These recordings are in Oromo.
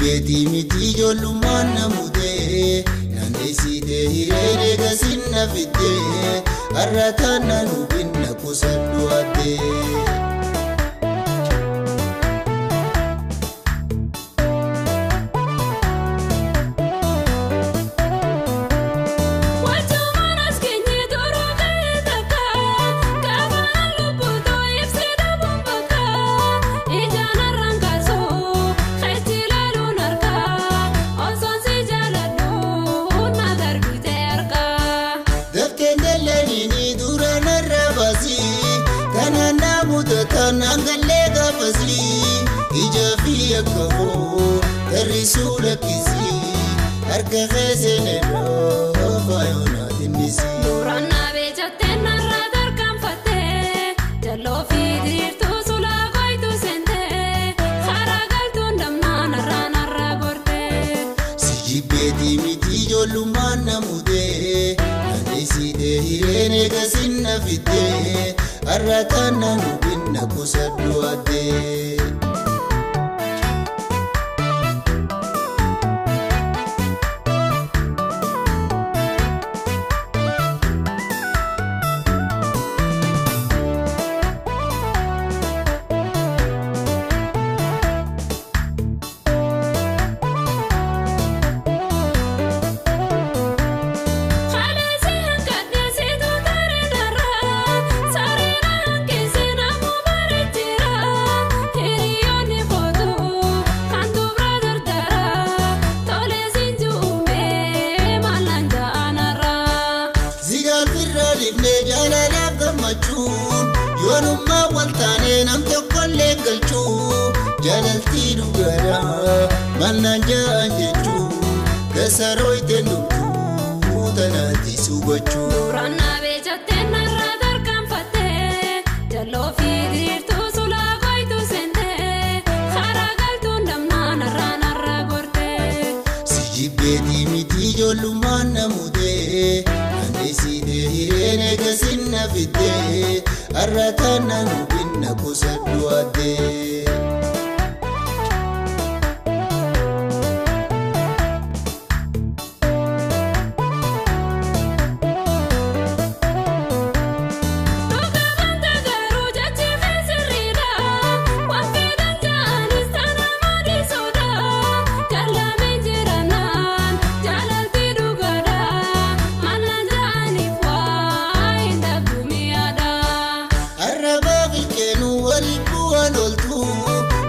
jibbeetii miti ijoollummaan na mudee naanneessitee hiree gasin na fiddee har'a taanaan hubinna kusadhu addee. Nangalee gaafasii ija fi akka hoo tarrisuu lakkisii harka keesseen irraa faayoon tinnisii. Duraan beejattee narraa tarkaanfattee jaloo fi diriirtuu sulaa qoytuu seentee karaa galtuun damnaa narraa narraa gortee. Si jibbeetii miti ijoollummaan na mudee naanneessitee hireen eegasin na fiddee har'a taanaan hubinna kusadhu addee. Jaalalaaf gammachuun yoonummaa waltaanee nam tokkollee galchuu jaalaltii dhugaadhaa maalnaan ja'an jechuu gasarooyteen dhugduu tanaatti sugachuu. Duraan beejattee narraa tarkaanfattee jaloo fi diriirtuu sulaa qoytuu seentee karaa galtuun damnaa narraa narraa gortee. Si jibbeetii miti ijoollummaan na mudee. Naanneessitee hireen eegasin na fiddee har'a taanaan hubinna kusadhu addee.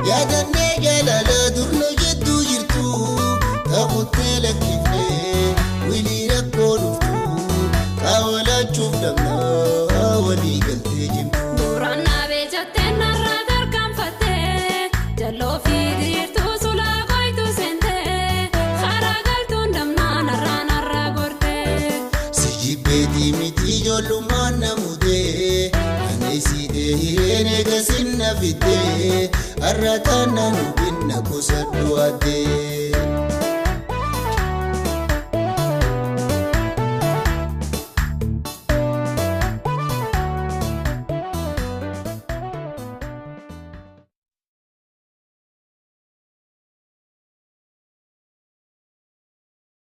Yaadannee jaalala durna jidduu jirtu taphutee lakkifnee wilii rakkoo dhuftu kaawwalachuuf damnaa walii galtee jimtu. Duraan beejattee narraa tarkaanfattee jaloo fi diriirtuu sulaa qoytuu seentee karaa galtuun damnaa narraa narraa gortee. Si jibbeetii miti ijoollummaan na mudee naanneessitee hireen eegasin na fiddee har'a taanaan hubinna kusadhu addee.